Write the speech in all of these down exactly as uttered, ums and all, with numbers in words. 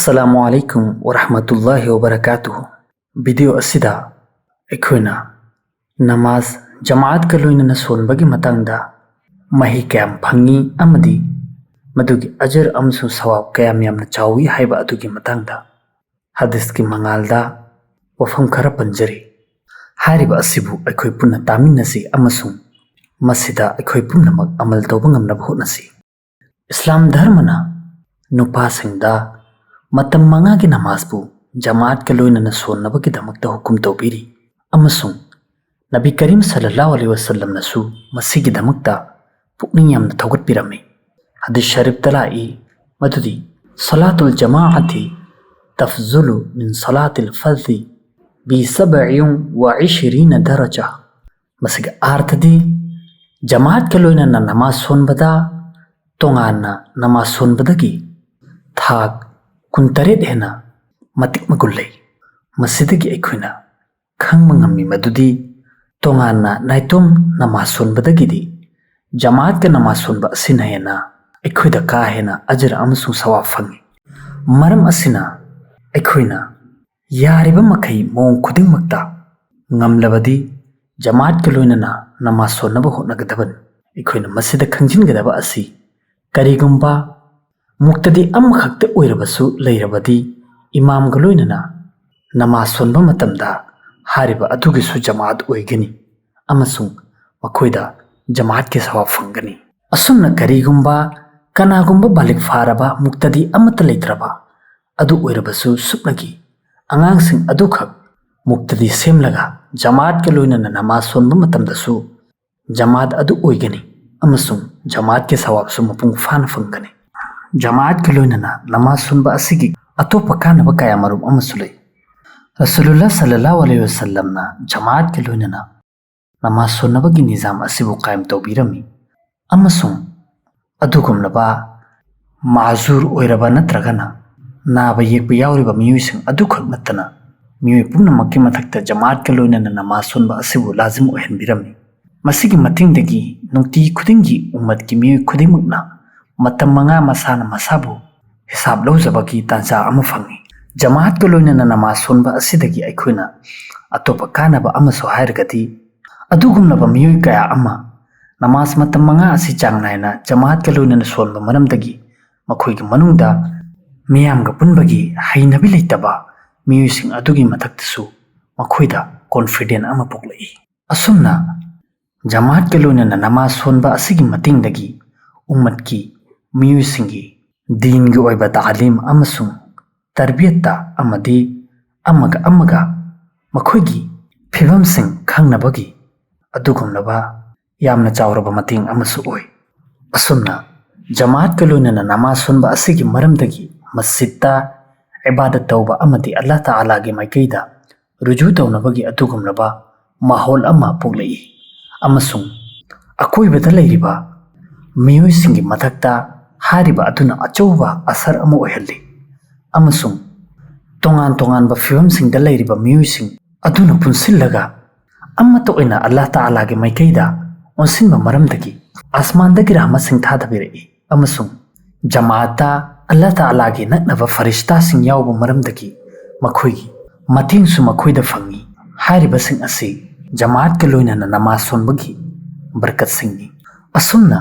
ꯑꯁꯂꯥꯃꯨ ꯑꯂꯥꯏꯀꯨꯝ ꯋꯔꯍꯃꯇꯨꯜꯂꯥꯍꯤ ꯋꯕꯔꯀꯥꯇꯨꯍꯨ꯫ Video ꯑꯁꯤꯗ ꯑꯩꯈꯣꯏꯅ ꯅꯃꯥꯖ ꯖꯃꯥꯑꯠꯀ ꯂꯣꯏꯅꯅ ꯁꯣꯟꯕꯒꯤ ꯃꯇꯥꯡꯗ ꯃꯍꯩ ꯀꯌꯥꯝ ꯐꯪꯉꯤ ꯑꯃꯗꯤ ꯃꯗꯨꯒꯤ ꯑꯖꯔ ꯑꯃꯁꯨꯡ ꯁꯋꯥꯕ ꯀꯌꯥꯝ ꯌꯥꯝꯅ ꯆꯥꯎꯏ ꯍꯥꯏꯕ ꯑꯗꯨꯒꯤ ꯃꯇꯥꯡꯗ ꯍꯗꯤꯁꯀꯤ ꯃꯉꯥꯜꯗ ꯋꯥꯐꯝ ꯈꯔ ꯄꯟꯖꯔꯤ꯫ ꯍꯥꯏꯔꯤꯕ ꯑꯁꯤꯕꯨ ꯑꯩꯈꯣꯏ ꯄꯨꯟꯅ ꯇꯥꯃꯤꯟꯅꯁꯤ ꯑꯃꯁꯨꯡ ꯃꯁꯤꯗ ꯑꯩꯈꯣꯏ ꯄꯨꯝꯅꯃꯛ ꯑꯃꯜ ꯇꯧꯕ ꯉꯝꯅꯕ ꯍꯣꯠꯅꯁꯤ꯫ ꯏꯁꯂꯥꯝ ꯙꯔꯃꯅ ꯅꯨꯄꯥꯁꯤꯡꯗ ꯃꯇꯝ ꯃꯉꯥꯒꯤ ꯅꯃꯥꯖꯄꯨ ꯖꯃꯥꯠꯀ ꯂꯣꯏꯅꯅ ꯁꯣꯟꯅꯕꯒꯤꯗꯃꯛꯇ ꯍꯨꯀꯨꯝ ꯇꯧꯕꯤꯔꯤ ꯑꯃꯁꯨꯡ ꯅꯕꯤ ꯀꯔꯤꯝ ꯁꯜꯂꯜꯂꯥꯍꯨ ꯑꯂꯩꯍꯤ ꯋꯁꯜꯂꯝꯅꯁꯨ ꯃꯁꯤꯒꯤꯗꯃꯛꯇ ꯄꯨꯛꯅꯤꯡ ꯌꯥꯝꯅ ꯊꯧꯒꯠꯄꯤꯔꯝꯃꯤ꯫ ꯍꯗꯤꯁ ꯁꯔꯤꯐꯇ ꯂꯥꯛꯏ ꯃꯗꯨꯗꯤ ꯁꯂꯥꯇꯨꯜ ꯖꯃꯥꯑꯇꯤ ꯇꯐꯖꯨꯂꯨ ꯃꯤꯟ ꯁꯂꯥꯇꯤꯜ ꯐꯖꯤ ꯕꯤ ꯁꯕꯏꯌꯨꯝ ꯋꯥ ꯏꯁꯤꯔꯤꯅ ꯗꯔꯖꯥ꯫ ꯃꯁꯤꯒꯤ ꯑꯥꯔꯊꯗꯤ ꯖꯃꯥꯠꯀ ꯂꯣꯏꯅꯅ ꯅꯃꯥꯖ ꯁꯣꯟꯕꯗ ꯇꯣꯉꯥꯟꯅ ꯅꯃꯥꯖ ꯁꯣꯟꯕꯗꯒꯤ ꯊꯥꯛ ꯀꯨꯟꯇꯔꯦꯠ ꯍꯦꯟꯅ ꯃꯇꯤꯛ ꯃꯒꯨꯟ ꯂꯩ꯫ ꯃꯁꯤꯗꯒꯤ ꯑꯩꯈꯣꯏꯅ ꯈꯪꯕ ꯉꯝꯃꯤ ꯃꯗꯨꯗꯤ ꯇꯣꯉꯥꯟꯅ ꯅꯥꯏꯇꯣꯝ ꯅꯃꯥꯖ ꯁꯣꯟꯕꯗꯒꯤꯗꯤ ꯖꯃꯥꯠꯀ ꯅꯃꯥꯖ ꯁꯣꯟꯕ ꯑꯁꯤꯅ ꯍꯦꯟꯅ ꯑꯩꯈꯣꯏꯗ ꯀꯥ ꯍꯦꯟꯅ ꯑꯖꯔ ꯑꯃꯁꯨꯡ ꯁꯋꯥꯕ ꯐꯪꯏ꯫ ꯃꯔꯝ ꯑꯁꯤꯅ ꯑꯩꯈꯣꯏꯅ ꯌꯥꯔꯤꯕ ꯃꯈꯩ ꯃꯑꯣꯡ ꯈꯨꯗꯤꯡꯃꯛꯇ ꯉꯝꯂꯕꯗꯤ ꯖꯃꯥꯠꯀ ꯂꯣꯏꯅꯅ ꯅꯃꯥꯖ ꯁꯣꯟꯅꯕ ꯍꯣꯠꯅꯒꯗꯕꯅꯤ꯫ ꯑꯩꯈꯣꯏꯅ ꯃꯁꯤꯗ ꯈꯪꯖꯤꯟꯒꯗꯕ ꯑꯁꯤ ꯀꯔꯤꯒꯨꯝꯕ ꯃꯨꯛꯇꯗꯤ ꯑꯃꯈꯛꯇ ꯑꯣꯏꯔꯕꯁꯨ ꯂꯩꯔꯕꯗꯤ ꯏꯃꯥꯝꯒ ꯂꯣꯏꯅꯅ ꯅꯃꯥꯖ ꯁꯣꯟꯕ ꯃꯇꯝꯗ ꯍꯥꯏꯔꯤꯕ ꯑꯗꯨꯒꯤꯁꯨ ꯖꯃꯥꯠ ꯑꯣꯏꯒꯅꯤ ꯑꯃꯁꯨꯡ ꯃꯈꯣꯏꯗ ꯖꯃꯥꯠꯀꯤ ꯁꯋꯥꯕ ꯐꯪꯒꯅꯤ꯫ ꯑꯁꯨꯝꯅ ꯀꯔꯤꯒꯨꯝꯕ ꯀꯅꯥꯒꯨꯝꯕ ꯕꯥꯂꯤꯒ ꯐꯥꯔꯕ ꯃꯨꯛꯇꯗꯤ ꯑꯃꯠꯇ ꯂꯩꯇ꯭ꯔꯕ ꯑꯗꯨ ꯑꯣꯏꯔꯕꯁꯨ ꯁꯨꯞꯅꯒꯤ ꯑꯉꯥꯡꯁꯤꯡ ꯑꯗꯨꯈꯛ ꯃꯨꯛꯇꯗꯤ ꯁꯦꯝꯂꯒ ꯖꯃꯥꯠꯀ ꯂꯣꯏꯅꯅ ꯅꯃꯥꯖ ꯁꯣꯟꯕ ꯃꯇꯝꯗꯁꯨ ꯖꯃꯥꯠ ꯑꯗꯨ ꯑꯣꯏꯒꯅꯤ ꯑꯃꯁꯨꯡ ꯖꯃꯥꯠꯀꯤ ꯁꯋꯥꯕꯁꯨ ꯃꯄꯨꯡ ꯐꯥꯅ ꯐꯪꯒꯅꯤ꯫ ꯖꯃꯥꯠꯀ ꯂꯣꯏꯅꯅ ꯅꯃꯥꯖ ꯁꯣꯟꯕ ꯑꯁꯤꯒꯤ ꯑꯇꯣꯞꯄ ꯀꯥꯟꯅꯕ ꯀꯌꯥ ꯃꯔꯨꯝ ꯑꯃꯁꯨ ꯂꯩ꯫ ꯔꯁꯨꯂꯨꯜꯂꯥ ꯁꯜꯂꯜꯂꯥꯍꯨ ꯑꯂꯩꯍꯤ ꯋꯁꯜꯂꯝꯅ ꯖꯃꯥꯠꯀ ꯂꯣꯏꯅꯅ ꯅꯃꯥꯖ ꯁꯣꯟꯅꯕꯒꯤ ꯅꯤꯖꯥꯝ ꯑꯁꯤꯕꯨ ꯀꯥꯌꯝ ꯇꯧꯕꯤꯔꯝꯃꯤ ꯑꯃꯁꯨꯡ ꯑꯗꯨꯒꯨꯝꯂꯕ ꯃꯥꯖꯨꯔ ꯑꯣꯏꯔꯕ ꯅꯠꯇ꯭ꯔꯒꯅ ꯅꯥꯕ ꯌꯦꯛꯄ ꯌꯥꯎꯔꯤꯕ ꯃꯤꯑꯣꯏꯁꯤꯡ ꯑꯗꯨꯈꯛ ꯅꯠꯇꯅ ꯃꯤꯑꯣꯏ ꯄꯨꯝꯅꯃꯛꯀꯤ ꯃꯊꯛꯇ ꯖꯃꯥꯠꯀ ꯂꯣꯏꯅꯅ ꯅꯃꯥꯖ ꯁꯣꯟꯕ ꯑꯁꯤꯕꯨ ꯂꯥꯖꯤꯝ ꯑꯣꯏꯍꯟꯕꯤꯔꯝꯃꯤ꯫ ꯃꯁꯤꯒꯤ ꯃꯇꯦꯡꯗꯒꯤ ꯅꯨꯡꯇꯤ ꯈꯨꯗꯤꯡꯒꯤ ꯎꯝꯃꯠꯀꯤ ꯃꯤꯑꯣꯏ ꯈꯨꯗꯤꯡꯃꯛꯅ ꯃꯇꯝ ꯃꯉꯥ ꯃꯁꯥꯅ ꯃꯁꯥꯕꯨ ꯍꯤꯁꯥꯕ ꯂꯧꯖꯕꯒꯤ ꯇꯥꯟꯖꯥ ꯑꯃ ꯐꯪꯏ꯫ ꯖꯃꯥꯠꯀ ꯂꯣꯏꯅꯅ ꯅꯃꯥꯖ ꯁꯣꯟꯕ ꯑꯁꯤꯗꯒꯤ ꯑꯩꯈꯣꯏꯅ ꯑꯇꯣꯞꯄ ꯀꯥꯟꯅꯕ ꯑꯃꯁꯨ ꯍꯥꯏꯔꯒꯗꯤ, ꯑꯗꯨꯒꯨꯝꯂꯕ ꯃꯤꯑꯣꯏ ꯀꯌꯥ ꯑꯃ ꯅꯃꯥꯖ ꯃꯇꯝ ꯃꯉꯥ ꯑꯁꯤ ꯆꯥꯡ ꯅꯥꯏꯅ ꯖꯃꯥꯠꯀ ꯂꯣꯏꯅꯅ ꯁꯣꯟꯕ ꯃꯔꯝꯗꯒꯤ ꯃꯈꯣꯏꯒꯤ ꯃꯅꯨꯡꯗ ꯃꯤꯌꯥꯝꯒ ꯄꯨꯟꯕꯒꯤ ꯍꯩꯅꯕꯤ ꯂꯩꯇꯕ ꯃꯤꯑꯣꯏꯁꯤꯡ ꯑꯗꯨꯒꯤ ꯃꯊꯛꯇꯁꯨ ꯃꯈꯣꯏꯗ confidence ꯑꯃ ꯄꯣꯛꯂꯛꯏ꯫ ꯑꯁꯨꯝꯅ ꯖꯃꯥꯠꯀ ꯂꯣꯏꯅꯅ ꯅꯃꯥꯖ ꯁꯣꯟꯕ ꯑꯁꯤꯒꯤ ꯃꯇꯦꯡꯗꯒꯤ ꯎꯝꯃꯠꯀꯤ ꯃꯤꯑꯣꯏꯁꯤꯡꯒꯤ ꯗꯤꯟꯒꯤ ꯑꯣꯏꯕ ꯇꯥꯂꯤꯝ ꯑꯃꯁꯨꯡ ꯇꯔꯕꯤꯌꯠꯇ ꯑꯃꯗꯤ ꯑꯃꯒ ꯑꯃꯒ ꯃꯈꯣꯏꯒꯤ ꯐꯤꯕꯝꯁꯤꯡ ꯈꯪꯅꯕꯒꯤ ꯑꯗꯨꯒꯨꯝꯂꯕ ꯌꯥꯝꯅ ꯆꯥꯎꯔꯕ ꯃꯇꯦꯡ ꯑꯃꯁꯨ ꯑꯣꯏ꯫ ꯑꯁꯨꯝꯅ ꯖꯃꯥꯠꯀ ꯂꯣꯏꯅꯅ ꯅꯃꯥꯖ ꯁꯣꯟꯕ ꯑꯁꯤꯒꯤ ꯃꯔꯝꯗꯒꯤ ꯃꯁꯖꯤꯗꯇ ꯏꯕꯥꯗꯠ ꯇꯧꯕ ꯑꯃꯗꯤ ꯑꯜꯂꯥꯍ ꯇꯥꯂꯥꯒꯤ ꯃꯥꯏꯀꯩꯗ ꯔꯨꯖꯨ ꯇꯧꯅꯕꯒꯤ ꯑꯗꯨꯒꯨꯝꯂꯕ ꯃꯥꯍꯣꯜ ꯑꯃ ꯄꯣꯛꯂꯛꯏ ꯑꯃꯁꯨꯡ ꯑꯀꯣꯏꯕꯗ ꯂꯩꯔꯤꯕ ꯃꯤꯑꯣꯏꯁꯤꯡꯒꯤ ꯃꯊꯛꯇ ꯍꯥꯏꯔꯤꯕ ꯑꯗꯨꯅ ꯑꯆꯧꯕ ꯑꯁꯔ ꯑꯃ ꯑꯣꯏꯍꯜꯂꯤ꯫ ꯑꯃꯁꯨꯡ ꯇꯣꯉꯥꯟ ꯇꯣꯉꯥꯟꯕ ꯐꯤꯕꯝꯁꯤꯡꯗ ꯂꯩꯔꯤꯕ ꯃꯤꯑꯣꯏꯁꯤꯡ ꯑꯗꯨꯅ ꯄꯨꯟꯁꯤꯜꯂꯒ ꯑꯃꯠꯇ ꯑꯣꯏꯅ ꯑꯜꯂꯥꯍ ꯇꯥꯂꯥꯒꯤ ꯃꯥꯏꯀꯩꯗ ꯑꯣꯟꯁꯤꯟꯕ ꯃꯔꯝꯗꯒꯤ ꯑꯁꯃꯥꯟꯗꯒꯤ ꯔꯍꯃꯠꯁꯤꯡ ꯊꯥꯗꯕꯤꯔꯛꯏ ꯑꯃꯁꯨꯡ ꯖꯃꯥꯠꯇ ꯑꯜꯂꯥꯍ ꯇꯥꯂꯥꯒꯤ ꯅꯛꯅꯕ ꯐꯔꯤꯁꯇꯥꯁꯤꯡ ꯌꯥꯎꯕ ꯃꯔꯝꯗꯒꯤ ꯃꯈꯣꯏꯒꯤ ꯃꯇꯦꯡꯁꯨ ꯃꯈꯣꯏꯗ ꯐꯪꯏ꯫ ꯍꯥꯏꯔꯤꯕꯁꯤꯡ ꯑꯁꯤ ꯖꯃꯥꯠꯀ ꯂꯣꯏꯅꯅ ꯅꯃꯥꯖ ꯁꯣꯟꯕꯒꯤ ꯕꯔꯀꯠꯁꯤꯡꯅꯤ꯫ ꯑꯁꯨꯝꯅ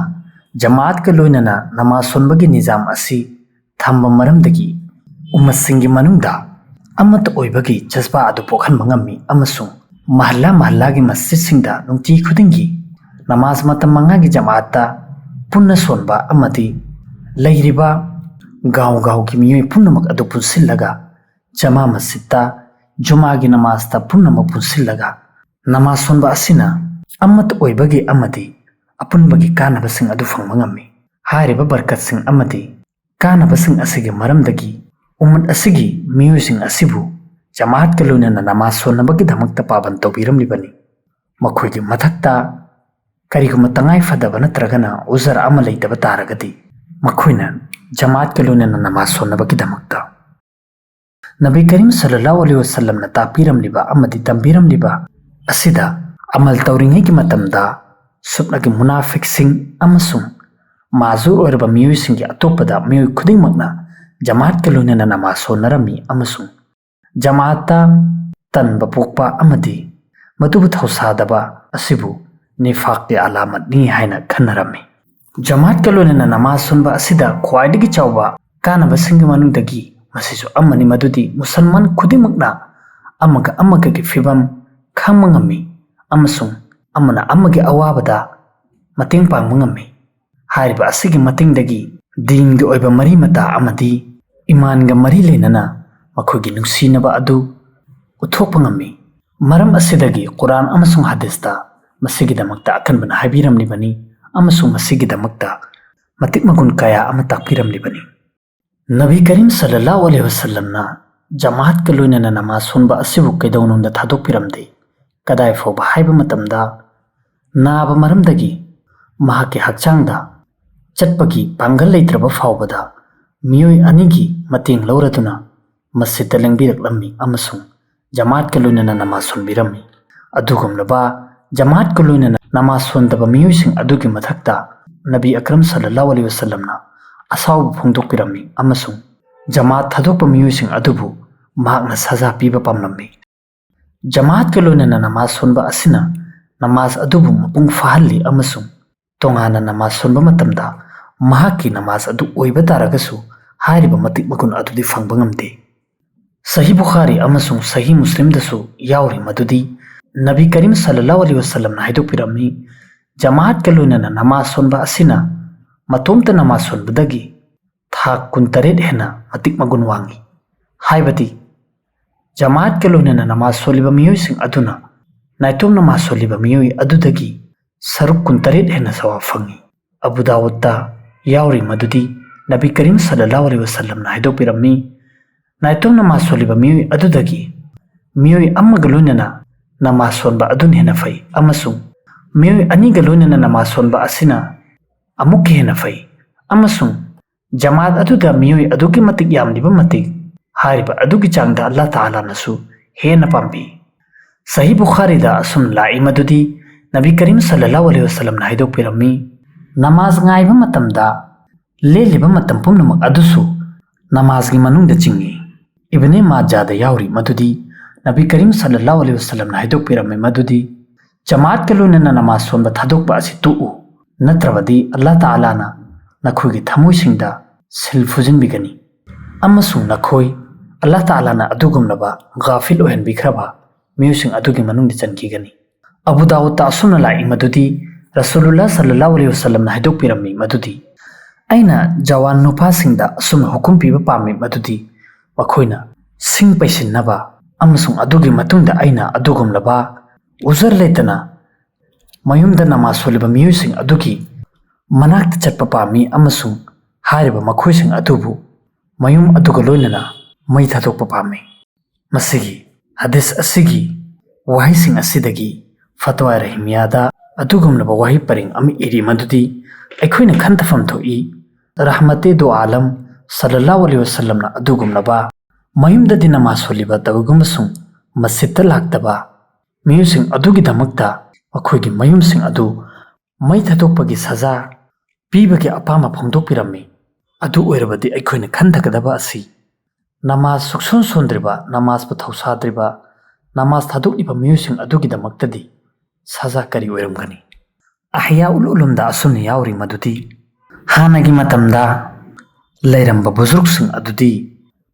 ꯖꯃꯥꯠꯀ ꯂꯣꯏꯅꯅ ꯅꯃꯥꯖ ꯁꯣꯟꯕꯒꯤ ꯅꯤꯖꯥꯝ ꯑꯁꯤ ꯊꯝꯕ ꯃꯔꯝꯗꯒꯤ ꯎꯝꯃꯠꯁꯤꯡꯒꯤ ꯃꯅꯨꯡꯗ ꯑꯃꯠꯇ ꯑꯣꯏꯕꯒꯤ ꯖꯖꯕꯥ ꯑꯗꯨ ꯄꯣꯛꯍꯟꯕ ꯉꯝꯃꯤ ꯑꯃꯁꯨꯡ ꯃꯍꯜꯂꯥ ꯃꯍꯜꯂꯥꯒꯤ ꯃꯁꯖꯤꯗꯁꯤꯡꯗ ꯅꯨꯡꯇꯤ ꯈꯨꯗꯤꯡꯒꯤ ꯅꯃꯥꯖ ꯃꯇꯝ ꯃꯉꯥꯒꯤ ꯖꯃꯥꯠꯇ ꯄꯨꯟꯅ ꯁꯣꯟꯕ ꯑꯃꯗꯤ ꯂꯩꯔꯤꯕ ꯒꯥꯎ ꯒꯥꯎꯒꯤ ꯃꯤꯑꯣꯏ ꯄꯨꯝꯅꯃꯛ ꯑꯗꯨ ꯄꯨꯟꯁꯤꯜꯂꯒ ꯖꯃꯥ ꯃꯁꯖꯤꯗꯇ ꯖꯨꯃꯥꯒꯤ ꯅꯃꯥꯖꯇ ꯄꯨꯝꯅꯃꯛ ꯄꯨꯟꯁꯤꯜꯂꯒ ꯅꯃꯥꯖ ꯁꯣꯟꯕ ꯑꯁꯤꯅ ꯑꯃꯠꯇ ꯑꯣꯏꯕꯒꯤ ꯑꯃꯗꯤ ꯑꯄꯨꯟꯕꯒꯤ ꯀꯥꯟꯅꯕꯁꯤꯡ ꯑꯗꯨ ꯐꯪꯕ ꯉꯝꯃꯤ꯫ ꯍꯥꯏꯔꯤꯕ ꯕꯔꯀꯠꯁꯤꯡ ꯑꯃꯗꯤ ꯀꯥꯟꯅꯕꯁꯤꯡ ꯑꯁꯤꯒꯤ ꯃꯔꯝꯗꯒꯤ ꯎꯝꯃꯠ ꯑꯁꯤꯒꯤ ꯃꯤꯑꯣꯏꯁꯤꯡ ꯑꯁꯤꯕꯨ ꯖꯃꯥꯠꯀ ꯂꯣꯏꯅꯅ ꯅꯃꯥꯖ ꯁꯣꯟꯅꯕꯒꯤꯗꯃꯛꯇ ꯄꯥꯕꯟ ꯇꯧꯕꯤꯔꯝꯂꯤꯕꯅꯤ꯫ ꯃꯈꯣꯏꯒꯤ ꯃꯊꯛꯇ ꯀꯔꯤꯒꯨꯝꯕ ꯇꯉꯥꯏ ꯐꯗꯕ ꯅꯠꯇ꯭ꯔꯒꯅ ꯎꯖꯔ ꯑꯃ ꯂꯩꯇꯕ ꯇꯥꯔꯒꯗꯤ ꯃꯈꯣꯏꯅ ꯖꯃꯥꯠꯀ ꯂꯣꯏꯅꯅ ꯅꯃꯥꯖ ꯁꯣꯟꯅꯕꯒꯤꯗꯃꯛꯇ ꯅꯕꯤ ꯀꯔꯤꯝ ꯁꯜꯂꯜꯂꯥꯍꯨ ꯑꯂꯩꯍꯤ ꯋꯥꯁꯜꯂꯝꯅ ꯇꯥꯛꯄꯤꯔꯝꯂꯤꯕ ꯑꯃꯗꯤ ꯇꯝꯕꯤꯔꯝꯂꯤꯕ ꯑꯁꯤꯗ ꯑꯃꯜ ꯇꯧꯔꯤꯉꯩꯒꯤ ꯃꯇꯝꯗ ꯁꯨꯞꯅꯒꯤ ꯃꯨꯅꯥꯐꯤꯛꯁꯤꯡ ꯑꯃꯁꯨꯡ ꯃꯥꯖꯨꯔ ꯑꯣꯏꯔꯕ ꯃꯤꯑꯣꯏꯁꯤꯡꯒꯤ ꯑꯇꯣꯞꯄꯗ ꯃꯤꯑꯣꯏ ꯈꯨꯗꯤꯡꯃꯛꯅ ꯖꯃꯥꯠꯀ ꯂꯣꯏꯅꯅ ꯅꯃꯥꯖ ꯁꯣꯟꯅꯔꯝꯃꯤ ꯑꯃꯁꯨꯡ ꯖꯃꯥꯠꯇ ꯇꯟꯕ ꯄꯣꯛꯄ ꯑꯃꯗꯤ ꯃꯗꯨꯕꯨ ꯊꯧꯁꯥꯗꯕ ꯑꯁꯤꯕꯨ ꯅꯤꯐꯥꯛꯀꯤ ꯑꯂꯥꯃꯠꯅꯤ ꯍꯥꯏꯅ ꯈꯟꯅꯔꯝꯃꯤ꯫ ꯖꯃꯥꯠꯀ ꯂꯣꯏꯅꯅ ꯅꯃꯥꯖ ꯁꯣꯟꯕ ꯑꯁꯤꯗ ꯈ꯭ꯋꯥꯏꯗꯒꯤ ꯆꯥꯎꯕ ꯀꯥꯟꯅꯕꯁꯤꯡꯒꯤ ꯃꯅꯨꯡꯗꯒꯤ ꯃꯁꯤꯁꯨ ꯑꯃꯅꯤ, ꯃꯗꯨꯗꯤ ꯃꯨꯁꯜꯃꯥꯟ ꯈꯨꯗꯤꯡꯃꯛꯅ ꯑꯃꯒ ꯑꯃꯒꯒꯤ ꯐꯤꯕꯝ ꯈꯪꯕ ꯉꯝꯃꯤ ꯑꯃꯁꯨꯡ ꯑꯃꯅ ꯑꯃꯒꯤ ꯑꯋꯥꯕꯗ ꯃꯇꯦꯡ ꯄꯥꯡꯕ ꯉꯝꯃꯤ꯫ ꯍꯥꯏꯔꯤꯕ ꯑꯁꯤꯒꯤ ꯃꯇꯦꯡꯗꯒꯤ ꯗꯤꯟꯒꯤ ꯑꯣꯏꯕ ꯃꯔꯤ ꯃꯇꯥ ꯑꯃꯗꯤ ꯏꯃꯥꯟꯒ ꯃꯔꯤ ꯂꯩꯅꯅ ꯃꯈꯣꯏꯒꯤ ꯅꯨꯡꯁꯤꯅꯕ ꯑꯗꯨ ꯎꯠꯊꯣꯛꯄ ꯉꯝꯃꯤ꯫ ꯃꯔꯝ ꯑꯁꯤꯗꯒꯤ ꯀꯨꯔꯥꯟ ꯑꯃꯁꯨꯡ ꯍꯗꯤꯁꯇ ꯃꯁꯤꯒꯤꯗꯃꯛꯇ ꯑꯀꯟꯕꯅ ꯍꯥꯏꯕꯤꯔꯝꯂꯤꯕꯅꯤ ꯑꯃꯁꯨꯡ ꯃꯁꯤꯒꯤꯗꯃꯛꯇ ꯃꯇꯤꯛ ꯃꯒꯨꯟ ꯀꯌꯥ ꯑꯃ ꯇꯥꯛꯄꯤꯔꯝꯂꯤꯕꯅꯤ꯫ ꯅꯕꯤ ꯀꯔꯤꯝ ꯁꯜꯂꯜꯂꯥꯍꯨ ꯑꯂꯩꯍꯤ ꯋꯁꯜꯂꯝꯅ ꯖꯃꯥꯠꯀ ꯂꯣꯏꯅꯅ ꯅꯃꯥꯖ ꯁꯣꯟꯕ ꯑꯁꯤꯕꯨ ꯀꯩꯗꯧꯅꯨꯡꯗ ꯊꯥꯗꯣꯛꯄꯤꯔꯝꯗꯦ꯫ ꯀꯗꯥꯏ ꯐꯥꯎꯕ ꯍꯥꯏꯕ ꯃꯇꯝꯗ, ꯅꯥꯕ ꯃꯔꯝꯗꯒꯤ ꯃꯍꯥꯛꯀꯤ ꯍꯛꯆꯥꯡꯗ ꯆꯠꯄꯒꯤ ꯄꯥꯡꯒꯜ ꯂꯩꯇ꯭ꯔꯕ ꯐꯥꯎꯕꯗ ꯃꯤꯑꯣꯏ ꯑꯅꯤꯒꯤ ꯃꯇꯦꯡ ꯂꯧꯔꯗꯨꯅ ꯃꯁꯖꯤꯗꯇ ꯂꯦꯡꯕꯤꯔꯛꯂꯝꯃꯤ ꯑꯃꯁꯨꯡ ꯖꯃꯥꯠꯀ ꯂꯣꯏꯅꯅ ꯅꯃꯥꯖ ꯁꯣꯟꯕꯤꯔꯝꯃꯤ꯫ ꯑꯗꯨꯒꯨꯝꯂꯕ ꯖꯃꯥꯠꯀ ꯂꯣꯏꯅꯅ ꯅꯃꯥꯖ ꯁꯣꯟꯗꯕ ꯃꯤꯑꯣꯏꯁꯤꯡ ꯑꯗꯨꯒꯤ ꯃꯊꯛꯇ ꯅꯕꯤ ꯑꯀꯔꯝ ꯁꯜꯂꯜꯂꯥꯍꯨ ꯑꯂꯩꯍꯤ ꯋꯁꯜꯂꯝꯅ ꯑꯁꯥꯎꯕ ꯐꯣꯡꯗꯣꯛꯄꯤꯔꯝꯃꯤ ꯑꯃꯁꯨꯡ ꯖꯃꯥꯠ ꯊꯥꯗꯣꯛꯄ ꯃꯤꯑꯣꯏꯁꯤꯡ ꯑꯗꯨꯕꯨ ꯃꯍꯥꯛꯅ ꯁꯖꯥ ꯄꯤꯕ ꯄꯥꯝꯂꯝꯃꯤ꯫ ꯖꯃꯥꯠꯀ ꯂꯣꯏꯅꯅ ꯅꯃꯥꯖ ꯁꯣꯟꯕ ꯑꯁꯤꯅ ꯅꯃꯥꯖ ꯑꯗꯨꯕꯨ ꯃꯄꯨꯡ ꯐꯥꯍꯜꯂꯤ ꯑꯃꯁꯨꯡ ꯇꯣꯉꯥꯟꯅ ꯅꯃꯥꯖ ꯁꯣꯟꯕ ꯃꯇꯝꯗ ꯃꯍꯥꯛꯀꯤ ꯅꯃꯥꯖ ꯑꯗꯨ ꯑꯣꯏꯕ ꯇꯥꯔꯒꯁꯨ ꯍꯥꯏꯔꯤꯕ ꯃꯇꯤꯛ ꯃꯒꯨꯟ ꯑꯗꯨꯗꯤ ꯐꯪꯕ ꯉꯝꯗꯦ꯫ ꯁꯍꯤ ꯕꯨꯈꯥꯔꯤ ꯑꯃꯁꯨꯡ ꯁꯍꯤ ꯃꯨꯁꯂꯤꯝꯗꯁꯨ ꯌꯥꯎꯔꯤ, ꯃꯗꯨꯗꯤ ꯅꯕꯤ ꯀꯔꯤꯝ ꯁꯜꯂꯜꯂꯥꯍꯨ ꯑꯂꯩꯍꯤ ꯋꯁꯜꯂꯝꯅ ꯍꯥꯏꯗꯣꯛꯄꯤꯔꯝꯃꯤ, "ꯖꯃꯥꯠꯀ ꯂꯣꯏꯅꯅ ꯅꯃꯥꯖ ꯁꯣꯟꯕ ꯑꯁꯤꯅ ꯃꯇꯣꯝꯇ ꯅꯃꯥꯖ ꯁꯣꯟꯕꯗꯒꯤ ꯊꯥꯛ ꯀꯨꯟꯇꯔꯦꯠ ꯍꯦꯟꯅ ꯃꯇꯤꯛ ꯃꯒꯨꯟ ꯋꯥꯡꯏ"꯫ ꯍꯥꯏꯕꯗꯤ ꯖꯃꯥꯠꯀ ꯂꯣꯏꯅꯅ ꯅꯃꯥꯖ ꯁꯣꯜꯂꯤꯕ ꯃꯤꯑꯣꯏꯁꯤꯡ ꯑꯗꯨꯅ ꯅꯥꯏꯇꯣꯝ ꯅꯃꯥꯖ ꯁꯣꯜꯂꯤꯕ ꯃꯤꯑꯣꯏ ꯑꯗꯨꯗꯒꯤ ꯁꯔꯨꯛ ꯀꯨꯟꯇꯔꯦꯠ ꯍꯦꯟꯅ ꯁꯋꯥꯕ ꯐꯪꯏ꯫ ꯑꯕꯨ ꯗꯥꯎꯗꯇ ꯌꯥꯎꯔꯤ, ꯃꯗꯨꯗꯤ ꯅꯕꯤ ꯀꯔꯤꯝ ꯁꯜꯂꯜꯂꯥꯍꯨ ꯑꯂꯩꯍꯤ ꯋꯁꯜꯂꯝꯅ ꯍꯥꯏꯗꯣꯛꯄꯤꯔꯝꯃꯤ, "ꯅꯥꯏꯇꯣꯝ ꯅꯃꯥꯖ ꯁꯣꯜꯂꯤꯕ ꯃꯤꯑꯣꯏ ꯑꯗꯨꯗꯒꯤ ꯃꯤꯑꯣꯏ ꯑꯃꯒ ꯂꯣꯏꯅꯅ ꯅꯃꯥꯖ ꯁꯣꯟꯕ ꯑꯗꯨꯅ ꯍꯦꯟꯅ ꯐꯩ, ꯑꯃꯁꯨꯡ ꯃꯤꯑꯣꯏ ꯑꯅꯤꯒ ꯂꯣꯏꯅꯅ ꯅꯃꯥꯖ ꯁꯣꯟꯕ ꯑꯁꯤꯅ ꯑꯃꯨꯛꯀ ꯍꯦꯟꯅ ꯐꯩ, ꯑꯃꯁꯨꯡ ꯖꯃꯥꯠ ꯑꯗꯨꯗ ꯃꯤꯑꯣꯏ ꯑꯗꯨꯛꯀꯤ ꯃꯇꯤꯛ ꯌꯥꯝꯂꯤꯕ ꯃꯇꯤꯛ ꯍꯥꯏꯔꯤꯕ ꯑꯗꯨꯒꯤ ꯆꯥꯡꯗ ꯑꯜꯂꯥꯍ ꯇꯥꯂꯥꯅꯁꯨ ꯍꯦꯟꯅ ꯄꯥꯝꯕꯤ"꯫ ꯁꯍꯤ ꯕꯨꯈꯥꯔꯤꯗ ꯑꯁꯨꯝ ꯂꯥꯛꯏ, ꯃꯗꯨꯗꯤ ꯅꯕꯤ ꯀꯔꯤꯝ ꯁꯜꯂꯜꯂꯥꯍꯨ ꯑꯂꯩꯍꯤ ꯋꯁꯜꯂꯝꯅ ꯍꯥꯏꯗꯣꯛꯄꯤꯔꯝꯃꯤ, "ꯅꯃꯥꯖ ꯉꯥꯏꯕ ꯃꯇꯝꯗ ꯂꯦꯜꯂꯤꯕ ꯃꯇꯝ ꯄꯨꯝꯅꯃꯛ ꯑꯗꯨꯁꯨ ꯅꯃꯥꯖꯒꯤ ꯃꯅꯨꯡꯗ ꯆꯤꯡꯏ꯫ ꯏꯕꯅꯦ ꯃꯥꯖꯥꯗ ꯌꯥꯎꯔꯤ ꯃꯗꯨꯗꯤ ꯅꯕꯤ ꯀꯔꯤꯝ ꯁꯜꯂꯜꯂꯥꯍꯨ ꯑꯂꯩꯍꯤ ꯋꯁꯜꯂꯝꯅ ꯍꯥꯏꯗꯣꯛꯄꯤꯔꯝꯃꯤ ꯃꯗꯨꯗꯤ ꯖꯃꯥꯠꯀ ꯂꯣꯏꯅꯅ ꯅꯃꯥꯖ ꯁꯣꯟꯕ ꯊꯥꯗꯣꯛꯄ ꯑꯁꯤ ꯇꯣꯛꯎ, ꯅꯠꯇ꯭ꯔꯕꯗꯤ ꯑꯜꯂꯥꯍ ꯇꯥꯂꯥꯅ ꯅꯈꯣꯏꯒꯤ ꯊꯃꯣꯏꯁꯤꯡꯗ ꯁꯤꯜ ꯐꯨꯖꯤꯟꯕꯤꯒꯅꯤ ꯑꯃꯁꯨꯡ ꯅꯈꯣꯏ ꯑꯜꯂꯥꯍ ꯇꯥꯂꯥꯅ ꯑꯗꯨꯒꯨꯝꯂꯕ ꯒꯥꯐꯤꯜ ꯑꯣꯏꯍꯟꯕꯤꯈ꯭ꯔꯕ ꯃꯤꯑꯣꯏꯁꯤꯡ ꯑꯗꯨꯒꯤ ꯃꯅꯨꯡꯗ ꯆꯟꯈꯤꯒꯅꯤ꯫ ꯑꯕꯨ ꯗꯥꯎꯗꯇ ꯑꯁꯨꯝꯅ ꯂꯥꯛꯏ ꯃꯗꯨꯗꯤ ꯔꯁꯨꯂꯨꯜꯂꯥꯍ ꯁꯜꯂꯜꯂꯥꯍꯨ ꯑꯂꯩꯍꯤ ꯋꯁꯜꯂꯝꯅ ꯍꯥꯏꯗꯣꯛꯄꯤꯔꯝꯃꯤ ꯃꯗꯨꯗꯤ ꯑꯩꯅ ꯖꯋꯥꯟ ꯅꯨꯄꯥꯁꯤꯡꯗ ꯑꯁꯨꯝꯅ ꯍꯨꯀꯨꯝ ꯄꯤꯕ ꯄꯥꯝꯃꯤ ꯃꯗꯨꯗꯤ ꯃꯈꯣꯏꯅ ꯁꯤꯡ ꯄꯩꯁꯤꯟꯅꯕ ꯑꯃꯁꯨꯡ ꯑꯗꯨꯒꯤ ꯃꯇꯨꯡꯗ ꯑꯩꯅ ꯑꯗꯨꯒꯨꯝꯂꯕ ꯎꯖꯔ ꯂꯩꯇꯅ ꯃꯌꯨꯝꯗ ꯅꯃꯥꯖ ꯁꯣꯜꯂꯤꯕ ꯃꯤꯑꯣꯏꯁꯤꯡ ꯑꯗꯨꯒꯤ ꯃꯅꯥꯛꯇ ꯆꯠꯄ ꯄꯥꯝꯃꯤ ꯑꯃꯁꯨꯡ ꯍꯥꯏꯔꯤꯕ ꯃꯈꯣꯏꯁꯤꯡ ꯑꯗꯨꯕꯨ ꯃꯌꯨꯝ ꯑꯗꯨꯒ ꯂꯣꯏꯅꯅ ꯃꯩ ꯊꯥꯗꯣꯛꯄ ꯄꯥꯝꯃꯤ꯫ ꯃꯁꯤꯒꯤ ꯍꯗꯤꯁ ꯑꯁꯤꯒꯤ ꯋꯥꯍꯩꯁꯤꯡ ꯑꯁꯤꯗꯒꯤ ꯐꯇꯋꯥ ꯔꯍꯤꯃꯤꯌꯥꯗ ꯑꯗꯨꯒꯨꯝꯂꯕ ꯋꯥꯍꯩ ꯄꯔꯦꯡ ꯑꯃ ꯏꯔꯤ ꯃꯗꯨꯗꯤ ꯑꯩꯈꯣꯏꯅ ꯈꯟꯊꯐꯝ ꯊꯣꯛꯏ, ꯔꯍꯃꯇꯦ ꯗꯣ ꯑꯥꯂꯝ ꯁꯜꯂꯜꯂꯥꯍꯨ ꯑꯂꯩꯍꯤ ꯋꯁꯜꯂꯝꯅ ꯑꯗꯨꯒꯨꯝꯂꯕ ꯃꯌꯨꯝꯗꯗꯤ ꯅꯃꯥꯖ ꯁꯣꯜꯂꯤꯕ ꯇꯧꯏꯒꯨꯝꯕꯁꯨꯡ ꯃꯁꯖꯤꯗꯇ ꯂꯥꯛꯇꯕ ꯃꯤꯑꯣꯏꯁꯤꯡ ꯑꯗꯨꯒꯤꯗꯃꯛꯇ ꯃꯈꯣꯏꯒꯤ ꯃꯌꯨꯝꯁꯤꯡ ꯑꯗꯨ ꯃꯩ ꯊꯥꯗꯣꯛꯄꯒꯤ ꯁꯖꯥ ꯄꯤꯕꯒꯤ ꯑꯄꯥꯝꯕ ꯐꯣꯡꯗꯣꯛꯄꯤꯔꯝꯃꯤ꯫ ꯑꯗꯨ ꯑꯣꯏꯔꯕꯗꯤ ꯑꯩꯈꯣꯏꯅ ꯈꯟꯊꯒꯗꯕ ꯑꯁꯤ ꯅꯃꯥꯖ ꯁꯨꯛꯁꯣꯟ ꯁꯣꯟꯗ꯭ꯔꯤꯕ, ꯅꯃꯥꯖꯄꯨ ꯊꯧꯁꯥꯗ꯭ꯔꯤꯕ, ꯅꯃꯥꯖ ꯊꯥꯗꯣꯛꯂꯤꯕ ꯃꯤꯑꯣꯏꯁꯤꯡ ꯑꯗꯨꯒꯤꯗꯃꯛꯇꯗꯤ ꯁꯖꯥ ꯀꯔꯤ ꯑꯣꯏꯔꯝꯒꯅꯤ? ꯑꯍꯌꯥ ꯎꯜ ꯎꯂꯨꯝꯗ ꯑꯁꯨꯝꯅ ꯌꯥꯎꯔꯤ ꯃꯗꯨꯗꯤ ꯍꯥꯟꯅꯒꯤ ꯃꯇꯝꯗ ꯂꯩꯔꯝꯕ ꯕꯨꯖꯨꯔꯨꯛꯁꯤꯡ ꯑꯗꯨꯗꯤ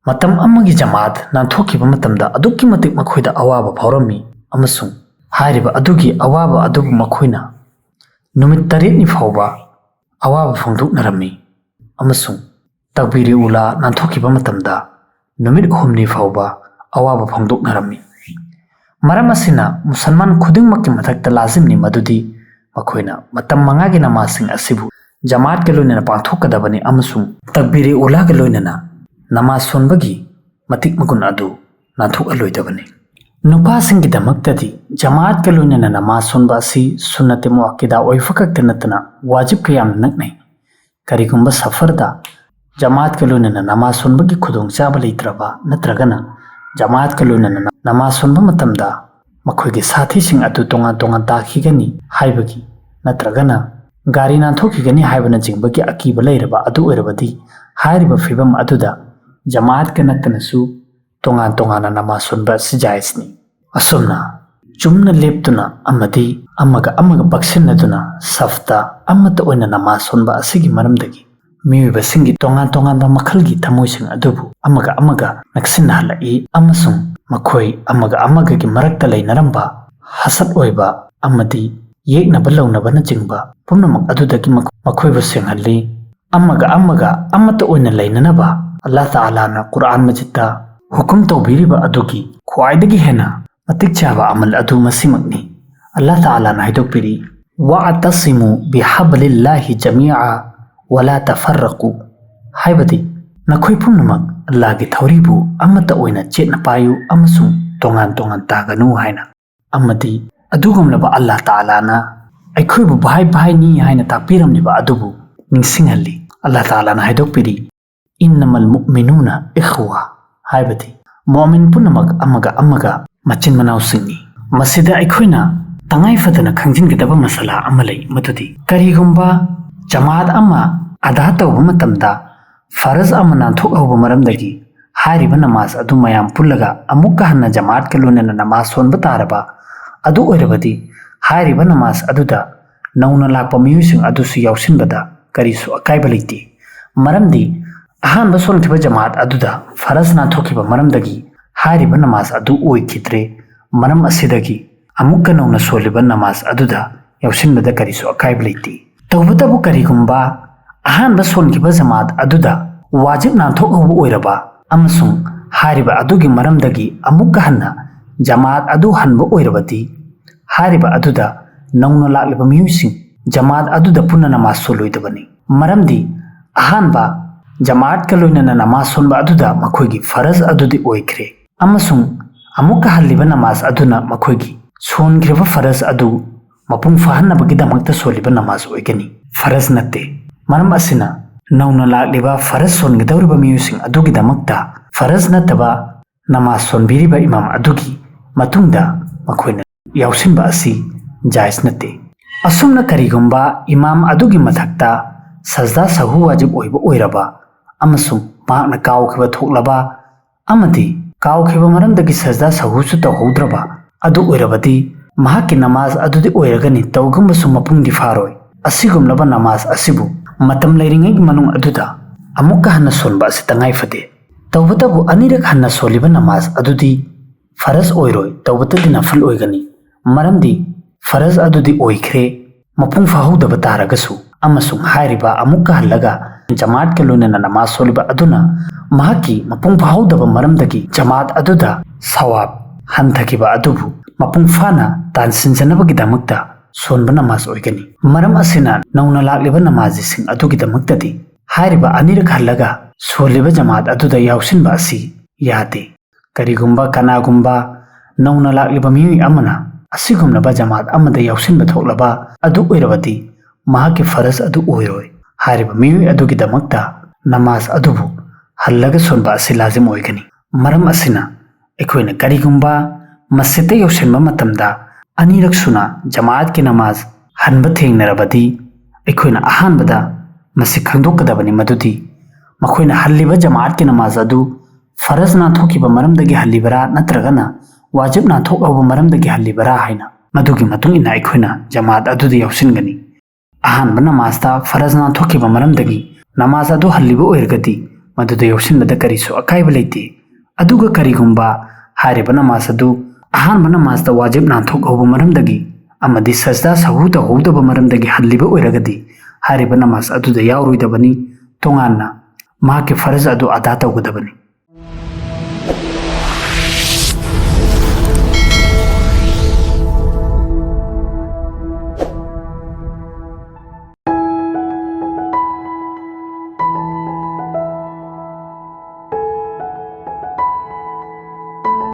ꯃꯇꯝ ꯑꯃꯒꯤ ꯖꯃꯥꯠ ꯅꯥꯟꯊꯣꯛꯈꯤꯕ ꯃꯇꯝꯗ ꯑꯗꯨꯛꯀꯤ ꯃꯇꯤꯛ ꯃꯈꯣꯏꯗ ꯑꯋꯥꯕ ꯐꯥꯎꯔꯝꯃꯤ ꯑꯃꯁꯨꯡ ꯍꯥꯏꯔꯤꯕ ꯑꯗꯨꯒꯤ ꯑꯋꯥꯕ ꯑꯗꯨꯕꯨ ꯃꯈꯣꯏꯅ ꯅꯨꯃꯤꯠ ꯇꯔꯦꯠꯅꯤ ꯐꯥꯎꯕ ꯑꯋꯥꯕ ꯐꯣꯡꯗꯣꯛꯅꯔꯝꯃꯤ ꯑꯃꯁꯨꯡ ꯇꯛꯕꯤꯔꯤ ꯎꯂꯥ ꯅꯥꯟꯊꯣꯛꯈꯤꯕ ꯃꯇꯝꯗ ꯅꯨꯃꯤꯠ ꯍꯨꯝꯅꯤ ꯐꯥꯎꯕ ꯑꯋꯥꯕ ꯐꯣꯡꯗꯣꯛꯅꯔꯝꯃꯤ꯫ ꯃꯔꯝ ꯑꯁꯤꯅ ꯃꯨꯁꯜꯃꯥꯟ ꯈꯨꯗꯤꯡꯃꯛꯀꯤ ꯃꯊꯛꯇ ꯂꯥꯖꯤꯝꯅꯤ ꯃꯗꯨꯗꯤ ꯃꯈꯣꯏꯅ ꯃꯇꯝ ꯃꯉꯥꯒꯤ ꯅꯃꯥꯖꯁꯤꯡ ꯑꯁꯤꯕꯨ ꯖꯃꯥꯠꯀ ꯂꯣꯏꯅꯅ ꯄꯥꯡꯊꯣꯛꯀꯗꯕꯅꯤ ꯑꯃꯁꯨꯡ ꯇꯛꯕꯤꯔꯤ ꯎꯂꯥꯒ ꯂꯣꯏꯅꯅ ꯅꯃꯥꯖ ꯁꯣꯟꯕꯒꯤ ꯃꯇꯤꯛ ꯃꯒꯨꯟ ꯑꯗꯨ ꯅꯥꯟꯊꯣꯛꯍꯜꯂꯣꯏꯗꯕꯅꯤ꯫ ꯅꯨꯄꯥꯁꯤꯡꯒꯤꯗꯃꯛꯇꯗꯤ ꯖꯃꯥꯠꯀ ꯂꯣꯏꯅꯅ ꯅꯃꯥꯖ ꯁꯣꯟꯕ ꯑꯁꯤ ꯁꯨꯟꯅꯇꯦ ꯃꯨꯑꯛꯀꯤꯗꯥ ꯑꯣꯏꯕ ꯈꯛꯇ ꯅꯠꯇꯅ ꯋꯥꯖꯤꯕꯀ ꯌꯥꯝꯅ ꯅꯛꯅꯩ꯫ ꯀꯔꯤꯒꯨꯝꯕ ꯁꯐꯔꯗ ꯖꯃꯥꯠꯀ ꯂꯣꯏꯅꯅ ꯅꯃꯥꯖ ꯁꯣꯟꯕꯒꯤ ꯈꯨꯗꯣꯡꯆꯥꯕ ꯂꯩꯇ꯭ꯔꯕ ꯅꯠꯇ꯭ꯔꯒꯅ ꯖꯃꯥꯠꯀ ꯂꯣꯏꯅꯅ ꯅꯃꯥꯖ ꯁꯣꯟꯕ ꯃꯇꯝꯗ ꯃꯈꯣꯏꯒꯤ ꯁꯥꯊꯤꯁꯤꯡ ꯑꯗꯨ ꯇꯣꯉꯥꯟ ꯇꯣꯉꯥꯟ ꯇꯥꯈꯤꯒꯅꯤ ꯍꯥꯏꯕꯒꯤ ꯅꯠꯇ꯭ꯔꯒꯅ ꯒꯥꯔꯤ ꯅꯥꯟꯊꯣꯛꯈꯤꯒꯅꯤ ꯍꯥꯏꯕꯅꯆꯤꯡꯕꯒꯤ ꯑꯀꯤꯕ ꯂꯩꯔꯕ ꯑꯗꯨ ꯑꯣꯏꯔꯕꯗꯤ, ꯍꯥꯏꯔꯤꯕ ꯐꯤꯕꯝ ꯑꯗꯨꯗ ꯖꯃꯥꯠꯀ ꯅꯠꯇꯅꯁꯨ ꯇꯣꯉꯥꯟ ꯇꯣꯉꯥꯟꯅ ꯅꯃꯥꯖ ꯁꯣꯟꯕ ꯑꯁꯤ ꯖꯥꯏꯖꯅꯤ꯫ ꯑꯁꯨꯝꯅ ꯆꯨꯝꯅ ꯂꯦꯞꯇꯨꯅ ꯑꯃꯗꯤ ꯑꯃꯒ ꯑꯃꯒ ꯄꯛꯁꯤꯟꯅꯗꯨꯅ ꯁꯐꯇ ꯑꯃꯠꯇ ꯑꯣꯏꯅ ꯅꯃꯥꯖ ꯁꯣꯟꯕ ꯑꯁꯤꯒꯤ ꯃꯔꯝꯗꯒꯤ ꯃꯤꯑꯣꯏꯕꯁꯤꯡꯒꯤ ꯇꯣꯉꯥꯟ ꯇꯣꯉꯥꯟꯕ ꯃꯈꯜꯒꯤ ꯊꯃꯣꯏꯁꯤꯡ ꯑꯗꯨꯕꯨ ꯑꯃꯒ ꯑꯃꯒ ꯅꯛꯁꯤꯟꯅꯍꯜꯂꯛꯏ ꯑꯃꯁꯨꯡ ꯃꯈꯣꯏ ꯑꯃꯒ ꯑꯃꯒꯒꯤ ꯃꯔꯛꯇ ꯂꯩꯅꯔꯝꯕ ꯍꯁꯠ ꯑꯣꯏꯕ ꯑꯃꯗꯤ ꯌꯦꯛꯅꯕ ꯂꯧꯅꯕꯅꯆꯤꯡꯕ ꯄꯨꯝꯅꯃꯛ ꯑꯗꯨꯗꯒꯤ ꯃꯈꯣ-, ꯃꯈꯣꯏꯕꯨ ꯁꯦꯡꯍꯜꯂꯤ꯫ ꯑꯃꯒ ꯑꯃꯒ ꯑꯃꯠꯇ ꯑꯣꯏꯅ ꯂꯩꯅꯅꯕ ꯑꯜꯂꯥꯍ ꯇꯥꯂꯥꯅ ꯀꯨꯔꯑꯥꯟ ꯃꯖꯤꯗꯇ ꯍꯨꯀꯨꯝ ꯇꯧꯕꯤꯔꯤꯕ ꯑꯗꯨꯒꯤ ꯈ꯭ꯋꯥꯏꯗꯒꯤ ꯍꯦꯟꯅ ꯃꯇꯤꯛ ꯆꯥꯕ ꯑꯃꯜ ꯑꯗꯨ ꯃꯁꯤꯃꯛꯅꯤ꯫ ꯑꯜꯂꯥꯍ ꯇꯥꯂꯥꯅ ꯍꯥꯏꯗꯣꯛꯄꯤꯔꯤ, "ꯋꯥꯇꯁꯤꯃꯨ ꯕꯤꯍꯕꯂꯤꯜꯂꯥꯍꯤ ꯖꯃꯤꯑ ꯋꯂꯥ ꯇꯐꯔꯔꯀꯨ", ꯍꯥꯏꯕꯗꯤ, "ꯅꯈꯣꯏ ꯄꯨꯝꯅꯃꯛ ꯑꯜꯂꯥꯍꯒꯤ ꯊꯧꯔꯤꯕꯨ ꯑꯃꯠꯇ ꯑꯣꯏꯅ ꯆꯦꯠꯅ ꯄꯥꯏꯌꯨ ꯑꯃꯁꯨꯡ ꯇꯣꯉꯥꯟ ꯇꯣꯉꯥꯟ ꯇꯥꯒꯅꯨ" ꯍꯥꯏꯅ꯫ ꯑꯃꯗꯤ ꯑꯗꯨꯒꯨꯝꯂꯕ ꯑꯜꯂꯥꯍ ꯇꯥꯂꯥꯅ ꯑꯩꯈꯣꯏꯕꯨ ꯚꯥꯏ ꯚꯥꯏꯅꯤ ꯍꯥꯏꯅ ꯇꯥꯛꯄꯤꯔꯝꯂꯤꯕ ꯑꯗꯨꯕꯨ ꯅꯤꯡꯁꯤꯡꯍꯜꯂꯤ꯫ ꯑꯜꯂꯥꯍ ꯇꯥꯂꯥꯅ ꯍꯥꯏꯗꯣꯛꯄꯤꯔꯤ, "ꯏꯟꯅꯃꯜ ꯃꯨꯑꯃꯤꯅꯨꯅ ꯏꯈꯋꯥ", ꯍꯥꯏꯕꯗꯤ, ꯃꯣꯃꯤꯟ ꯄꯨꯝꯅꯃꯛ ꯑꯃꯒ ꯑꯃꯒ ꯃꯆꯤꯟ ꯃꯅꯥꯎꯁꯤꯡꯅꯤ꯫ ꯃꯁꯤꯗ ꯑꯩꯈꯣꯏꯅ ꯇꯉꯥꯏ ꯐꯗꯅ ꯈꯪꯖꯤꯟꯒꯗꯕ ꯃꯁꯥꯂꯥ ꯑꯃ ꯂꯩ, ꯃꯗꯨꯗꯤ ꯀꯔꯤꯒꯨꯝꯕ ꯖꯃꯥꯠ ꯑꯃ ꯑꯗꯥ ꯇꯧꯕ ꯃꯇꯝꯗ ꯐꯔꯖ ꯑꯃ ꯅꯥꯟꯊꯣꯛꯍꯧꯕ ꯃꯔꯝꯗꯒꯤ ꯍꯥꯏꯔꯤꯕ ꯅꯃꯥꯖ ꯑꯗꯨ ꯃꯌꯥꯝ ꯄꯨꯜꯂꯒ ꯑꯃꯨꯛꯀ ꯍꯟꯅ ꯖꯃꯥꯠꯀ ꯂꯣꯏꯅꯅ ꯅꯃꯥꯖ ꯁꯣꯟꯕ ꯇꯥꯔꯕ ꯑꯗꯨ ꯑꯣꯏꯔꯕꯗꯤ, ꯍꯥꯏꯔꯤꯕ ꯅꯃꯥꯖ ꯑꯗꯨꯗ ꯅꯧꯅ ꯂꯥꯛꯄ ꯃꯤꯑꯣꯏꯁꯤꯡ ꯑꯗꯨꯁꯨ ꯌꯥꯎꯁꯤꯟꯕꯗ ꯀꯔꯤꯁꯨ ꯑꯀꯥꯏꯕ ꯂꯩꯇꯦ꯫ ꯃꯔꯝꯗꯤ ꯑꯍꯥꯟꯕ ꯁꯣꯟꯈꯤꯕ ꯖꯃꯥꯠ ꯑꯗꯨꯗ ꯐꯔꯖ ꯅꯥꯟꯊꯣꯛꯈꯤꯕ ꯃꯔꯝꯗꯒꯤ ꯍꯥꯏꯔꯤꯕ ꯅꯃꯥꯖ ꯑꯗꯨ ꯑꯣꯏꯈꯤꯗ꯭ꯔꯦ꯫ ꯃꯔꯝ ꯑꯁꯤꯗꯒꯤ ꯑꯃꯨꯛꯀ ꯅꯧꯅ ꯁꯣꯜꯂꯤꯕ ꯅꯃꯥꯖ ꯑꯗꯨꯗ ꯌꯥꯎꯁꯤꯟꯕꯗ ꯀꯔꯤꯁꯨ ꯑꯀꯥꯏꯕ ꯂꯩꯇꯦ꯫ ꯇꯧꯕꯇꯕꯨ ꯀꯔꯤꯒꯨꯝꯕ ꯑꯍꯥꯟꯕ ꯁꯣꯟꯈꯤꯕ ꯖꯃꯥꯠ ꯑꯗꯨꯗ ꯋꯥꯖꯤꯕ ꯅꯥꯟꯊꯣꯛꯍꯧꯕ ꯑꯣꯏꯔꯕ ꯑꯃꯁꯨꯡ ꯍꯥꯏꯔꯤꯕ ꯑꯗꯨꯒꯤ ꯃꯔꯝꯗꯒꯤ ꯑꯃꯨꯛꯀ ꯍꯟꯅ ꯖꯃꯥꯠ ꯑꯗꯨ ꯍꯟꯕ ꯑꯣꯏꯔꯕꯗꯤ, ꯍꯥꯏꯔꯤꯕ ꯑꯗꯨꯗ ꯅꯧꯅ ꯂꯥꯛꯂꯤꯕ ꯃꯤꯑꯣꯏꯁꯤꯡ ꯖꯃꯥꯠ ꯑꯗꯨꯗ ꯄꯨꯟꯅ ꯅꯃꯥꯖ ꯁꯣꯜꯂꯣꯏꯗꯕꯅꯤ꯫ ꯃꯔꯝꯗꯤ ꯑꯍꯥꯟꯕ ꯖꯃꯥꯠꯀ ꯂꯣꯏꯅꯅ ꯅꯃꯥꯖ ꯁꯣꯟꯕ ꯑꯗꯨꯗ ꯃꯈꯣꯏꯒꯤ ꯐꯔꯖ ꯑꯗꯨꯗꯤ ꯑꯣꯏꯈ꯭ꯔꯦ, ꯑꯃꯁꯨꯡ ꯑꯃꯨꯛꯀ ꯍꯜꯂꯤꯕ ꯅꯃꯥꯖ ꯑꯗꯨꯅ ꯃꯈꯣꯏꯒꯤ ꯁꯣꯟꯈ꯭ꯔꯤꯕ ꯐꯔꯖ ꯑꯗꯨ ꯃꯄꯨꯡ ꯐꯥꯍꯟꯅꯕꯒꯤꯗꯃꯛꯇ ꯁꯣꯜꯂꯤꯕ ꯅꯃꯥꯖ ꯑꯣꯏꯒꯅꯤ, ꯐꯔꯖ ꯅꯠꯇꯦ꯫ ꯃꯔꯝ ꯑꯁꯤꯅ, ꯅꯧꯅ ꯂꯥꯛꯂꯤꯕ ꯐꯔꯖ ꯁꯣꯟꯒꯗꯧꯔꯤꯕ ꯃꯤꯑꯣꯏꯁꯤꯡ ꯑꯗꯨꯒꯤꯗꯃꯛꯇ ꯐꯔꯖ ꯅꯠꯇꯕ ꯅꯃꯥꯖ ꯁꯣꯟꯕꯤꯔꯤꯕ ꯏꯃꯥꯝ ꯑꯗꯨꯒꯤ ꯃꯇꯨꯡꯗ ꯃꯈꯣꯏꯅ ꯌꯥꯎꯁꯤꯟꯕ ꯑꯁꯤ ꯖꯥꯏꯖ ꯅꯠꯇꯦ꯫ ꯑꯁꯨꯝꯅ ꯀꯔꯤꯒꯨꯝꯕ ꯏꯃꯥꯝ ꯑꯗꯨꯒꯤ ꯃꯊꯛꯇ ꯁꯖꯗꯥ ꯁꯍꯨ ꯋꯥꯖꯤꯕ ꯑꯣꯏꯕ ꯑꯣꯏꯔꯕ ꯑꯃꯁꯨꯡ ꯃꯍꯥꯛꯅ ꯀꯥꯎꯈꯤꯕ ꯊꯣꯛꯂꯕ ꯑꯃꯗꯤ ꯀꯥꯎꯈꯤꯕ ꯃꯔꯝꯗꯒꯤ ꯁꯖꯗꯥ ꯁꯍꯨꯁꯨ ꯇꯧꯍꯧꯗ꯭ꯔꯕ ꯑꯗꯨ ꯑꯣꯏꯔꯕꯗꯤ ꯃꯍꯥꯛꯀꯤ ꯅꯃꯥꯖ ꯑꯗꯨꯗꯤ ꯑꯣꯏꯔꯒꯅꯤ, ꯇꯧꯒꯨꯝꯕꯁꯨ ꯃꯄꯨꯡꯗꯤ ꯐꯥꯔꯣꯏ꯫ ꯑꯁꯤꯒꯨꯝꯂꯕ ꯅꯃꯥꯖ ꯑꯁꯤꯕꯨ ꯃꯇꯝ ꯂꯩꯔꯤꯉꯩꯒꯤ ꯃꯅꯨꯡ ꯑꯗꯨꯗ ꯑꯃꯨꯛꯀ ꯍꯟꯅ ꯁꯣꯟꯕ ꯑꯁꯤ ꯇꯉꯥꯏ ꯐꯗꯦ꯫ ꯇꯧꯕꯇꯕꯨ ꯑꯅꯤꯔꯛ ꯍꯟꯅ ꯁꯣꯜꯂꯤꯕ ꯅꯃꯥꯖ ꯑꯗꯨꯗꯤ ꯐꯔꯖ ꯑꯣꯏꯔꯣꯏ, ꯇꯧꯕꯇꯗꯤ ꯅꯐꯜ ꯑꯣꯏꯒꯅꯤ꯫ ꯃꯔꯝꯗꯤ ꯐꯔꯖ ꯑꯗꯨꯗꯤ ꯑꯣꯏꯈ꯭ꯔꯦ, ꯃꯄꯨꯡ ꯐꯥꯍꯧꯗꯕ ꯇꯥꯔꯒꯁꯨ, ꯑꯃꯁꯨꯡ ꯍꯥꯏꯔꯤꯕ ꯑꯃꯨꯛꯀ ꯍꯜꯂꯒ ꯖꯃꯥꯠꯀ ꯂꯣꯏꯅꯅ ꯅꯃꯥꯖ ꯁꯣꯜꯂꯤꯕ ꯑꯗꯨꯅ ꯃꯍꯥꯛꯀꯤ ꯃꯄꯨꯡ ꯐꯥꯍꯧꯗꯕ ꯃꯔꯝꯗꯒꯤ ꯖꯃꯥꯠ ꯑꯗꯨꯗ ꯁꯋꯥꯕ ꯍꯟꯊꯈꯤꯕ ꯑꯗꯨꯕꯨ ꯃꯄꯨꯡ ꯐꯥꯅ ꯇꯥꯟꯁꯤꯟꯖꯅꯕꯒꯤꯗꯃꯛꯇ ꯁꯣꯟꯕ ꯅꯃꯥꯖ ꯑꯣꯏꯒꯅꯤ꯫ ꯃꯔꯝ ꯑꯁꯤꯅ ꯅꯧꯅ ꯂꯥꯛꯂꯤꯕ ꯅꯃꯥꯖꯤꯁꯤꯡ ꯑꯗꯨꯒꯤꯗꯃꯛꯇꯗꯤ ꯍꯥꯏꯔꯤꯕ ꯑꯅꯤꯔꯛ ꯍꯜꯂꯒ ꯁꯣꯜꯂꯤꯕ ꯖꯃꯥꯠ ꯑꯗꯨꯗ ꯌꯥꯎꯁꯤꯟꯕ ꯑꯁꯤ ꯌꯥꯗꯦ꯫ ꯀꯔꯤꯒꯨꯝꯕ ꯀꯅꯥꯒꯨꯝꯕ ꯅꯧꯅ ꯂꯥꯛꯂꯤꯕ ꯃꯤꯑꯣꯏ ꯑꯃꯅ ꯑꯁꯤꯒꯨꯝꯂꯕ ꯖꯃꯥꯠ ꯑꯃꯗ ꯌꯥꯎꯁꯤꯟꯕ ꯊꯣꯛꯂꯕ ꯑꯗꯨ ꯑꯣꯏꯔꯕꯗꯤ ꯃꯍꯥꯛꯀꯤ ꯐꯔꯖ ꯑꯗꯨ ꯑꯣꯏꯔꯣꯏ꯫ ꯍꯥꯏꯔꯤꯕ ꯃꯤꯑꯣꯏ ꯑꯗꯨꯒꯤꯗꯃꯛꯇ ꯅꯃꯥꯖ ꯑꯗꯨꯕꯨ ꯍꯜꯂꯒ ꯁꯣꯟꯕ ꯑꯁꯤ ꯂꯥꯖꯤꯝ ꯑꯣꯏꯒꯅꯤ꯫ ꯃꯔꯝ ꯑꯁꯤꯅ ꯑꯩꯈꯣꯏꯅ ꯀꯔꯤꯒꯨꯝꯕ ꯃꯁꯖꯤꯗꯇ ꯌꯧꯁꯤꯟꯕ ꯃꯇꯝꯗ ꯑꯅꯤꯔꯛ ꯁꯨꯅ ꯖꯃꯥꯑꯠꯀꯤ ꯅꯃꯥꯖ ꯍꯟꯕ ꯊꯦꯡꯅꯔꯕꯗꯤ ꯑꯩꯈꯣꯏꯅ ꯑꯍꯥꯟꯕꯗ ꯃꯁꯤ ꯈꯪꯗꯣꯛꯀꯗꯕꯅꯤ, ꯃꯗꯨꯗꯤ ꯃꯈꯣꯏꯅ ꯍꯜꯂꯤꯕ ꯖꯃꯥꯑꯠꯀꯤ ꯅꯃꯥꯖ ꯑꯗꯨ ꯐꯔꯖ ꯅꯥꯟꯊꯣꯛꯈꯤꯕ ꯃꯔꯝꯗꯒꯤ ꯍꯜꯂꯤꯕꯔꯥ ꯅꯠꯇ꯭ꯔꯒꯅ ꯋꯥꯖꯤꯕ ꯅꯥꯟꯊꯣꯛꯍꯧꯕ ꯃꯔꯝꯗꯒꯤ ꯍꯜꯂꯤꯕꯔꯥ ꯍꯥꯏꯅ꯫ ꯃꯗꯨꯒꯤ ꯃꯇꯨꯡ ꯏꯟꯅ ꯑꯩꯈꯣꯏꯅ ꯖꯃꯥꯑꯠ ꯑꯗꯨꯗ ꯌꯥꯎꯁꯤꯟꯒꯅꯤ꯫ ꯑꯍꯥꯟꯕ ꯅꯃꯥꯖꯇ ꯐꯔꯖ ꯅꯥꯟꯊꯣꯛꯈꯤꯕ ꯃꯔꯝꯗꯒꯤ ꯅꯃꯥꯖ ꯑꯗꯨ ꯍꯜꯂꯤꯕ ꯑꯣꯏꯔꯒꯗꯤ ꯃꯗꯨꯗ ꯌꯥꯎꯁꯤꯟꯕꯗ ꯀꯔꯤꯁꯨ ꯑꯀꯥꯏꯕ ꯂꯩꯇꯦ꯫ ꯑꯗꯨꯒ ꯀꯔꯤꯒꯨꯝꯕ ꯍꯥꯏꯔꯤꯕ ꯅꯃꯥꯖ ꯑꯗꯨ ꯑꯍꯥꯟꯕ ꯅꯃꯥꯖꯇ ꯋꯥꯖꯤꯕ ꯅꯥꯟꯊꯣꯛꯍꯧꯕ ꯃꯔꯝꯗꯒꯤ ꯑꯃꯗꯤ ꯁꯖꯗꯥ ꯁꯍꯨ ꯇꯧꯍꯧꯗꯕ ꯃꯔꯝꯗꯒꯤ ꯍꯜꯂꯤꯕ ꯑꯣꯏꯔꯒꯗꯤ ꯍꯥꯏꯔꯤꯕ ꯅꯃꯥꯖ ꯑꯗꯨꯗ ꯌꯥꯎꯔꯣꯏꯗꯕꯅꯤ꯫ ꯇꯣꯉꯥꯟꯅ ꯃꯍꯥꯛꯀꯤ ꯐꯔꯖ ꯑꯗꯨ ꯑꯗꯥ ꯇꯧꯒꯗꯕꯅꯤ꯫